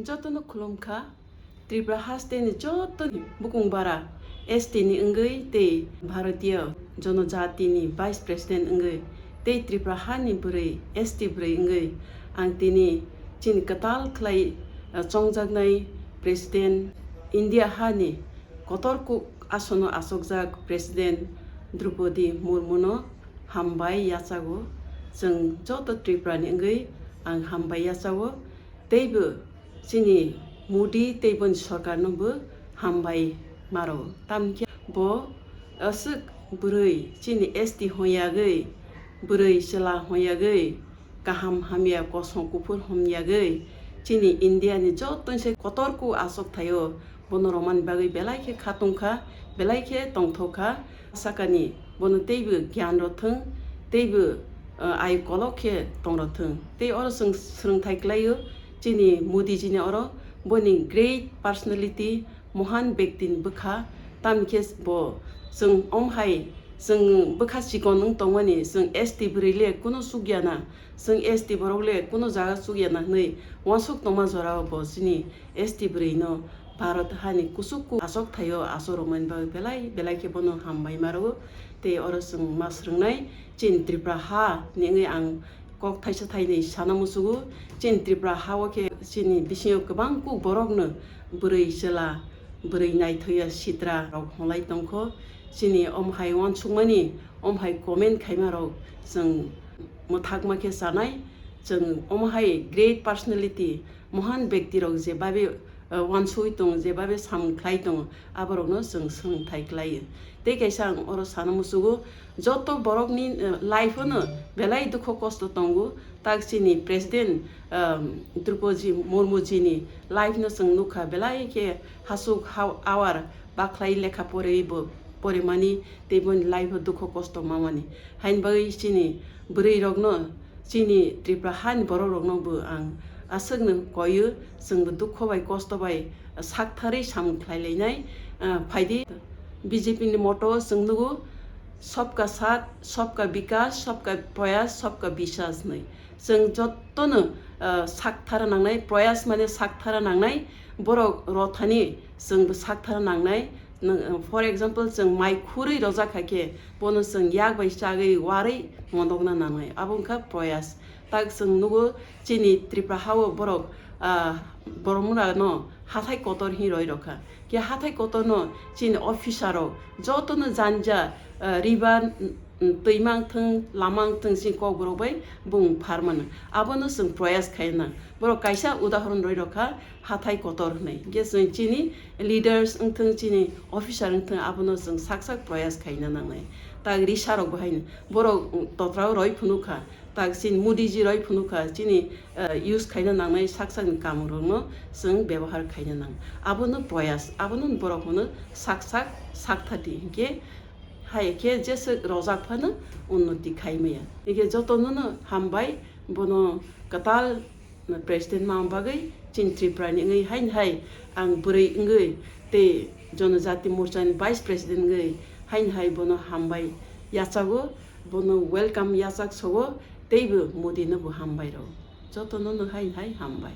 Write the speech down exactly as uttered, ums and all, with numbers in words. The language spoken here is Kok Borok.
Jotono khulumkha. Tripura hasteni jotoni bukung bara S T ni wngwi tei Bharatiya Janajatini Vice President wngwi tei Tripura hani bwrwi S T bwrwi wngwi ang tini chini kwtal khlai, uh, chongjaknai President India hani kotor kuk asono achukjak President Draupadi Murmuno hambai yachago. Chwng joto Tripurani wngwi ang hambai yachago. Teibo chini Modi tei boni sorkarno bo hambai maro. Tamni khe bo aswk bwrwi chini S T honyagwi, bwrwi chwla honyagwi, kaham hamya kosong kuphur honyagwi, chini India ni joto se kotor ku achuk thaio. Bono romani bagwi belai khe kha tongkha, belai khe tongthokha. Sakani bono teibo gyan rw thwng, teibo, uh, ai kolok khe tong rw thwng. Tei oro chwng swrwngthai klaio chini Modi jini oro, boni great personality, mohan bektini bwkha. Tamni khe bo chwng omhai chwng bwkha chikon wng tongmani, chwng S T bwrwi le kuno chukya na, chwng S T borok le kuno jaga chukya na hwnwi uansuk tongma jorao bo chini S T bwrwino Bharat hani kuchuk ku achuk thaio achuk rwmani bagwi belai belai khe bono hambai maro. Tei oro chwng ma swrwngnai chini Tripura ha ni wngwi ang kok thaisa thainwi sana muchugo. Chini Tripura ha o khe chini bisingo kwbang kuk borokno bwrwi chwla, bwrwi naithoya sitra rok hwnlai tongkho. Chini omhai uansukmani, omhai comment khaima rok chwng mwthakma khe chanai. Chwng omhai great personality, mohan bekti rok je babe, uh, uansugwi tongo, je babe samung khlai tongo, aborokno chwng swngthai khlaio. Tei kaisa ang oro sana muchugo, joto borokni, uh, life-o no belai dukho kosto tongo. Tak chini President, um, Draupadi Murmu jini life-no chwng nukha, belai khe hasuk ha-, awar bakhlai lekha porwi bo porimani tei boni life-o dukho kosto mamani. Haini bagwi chini bwrwi rokno, chini Tripura hani borok rokno bo ang aswkno koio, chwngbo dukho bai kosto bai saktharwi samung khlai lainai. Ah, phaidi B J P ni motto chwng nugo, "Sabka Saath, Sabka Vikas, Sabka Prayas, Sabka Vishwas" hwnwi. Chwng jotono, ah, sakthara nangnai, prayas mane sakthara nangnai, borok rothani chwngbo sakthara nangnai. Nwng, for example, chwng mai khurwi rojak hai khe, bono chwng yak bai chagwi warwi mondokna nangnai, abo wngkha prayas. Tak chwng nugo chini Tripura ha-o borok, ah, borok mura no hathai kotor hinwi roi rokha. Khe hathai kotor no chini officer rok jotono janja, ah, river, mm, twima wngthwng, lama wngthwng chini kokborok bai bung pharmano. Abono chwng prayas khaina. Borok kaisa udahoron roi rokha, hathai kotor hwnwi. Hwnkhe chwng chini leaders wngthwng, chini officer wngthwng, abono chwng sak sak prayas khaina nangnai. Tak risa rok bo haino borok totra o roi phunukha, tak chini Modi ji roi phunukha, chini, eh, use khaina nangnai sak sak ni kaam rokno chwng bebohar khaina nang. Abono prayas, abono borok hwno sak sak, sak thati. Hwnkhe hai khe jeswk rojak phano unnoti khai maya. Hwnkhe jotono no hambai, bono kwtal President ma bagwi chini Tripura ni wngwi haini hai ang bwrwi wngwi tei Janajati Morcha ni Vice President wngwi haini hai bono hambai yachago, bono welcome yachak sogo, teibo Modi no bo hambai rwo. Jotono no haini hai hambai.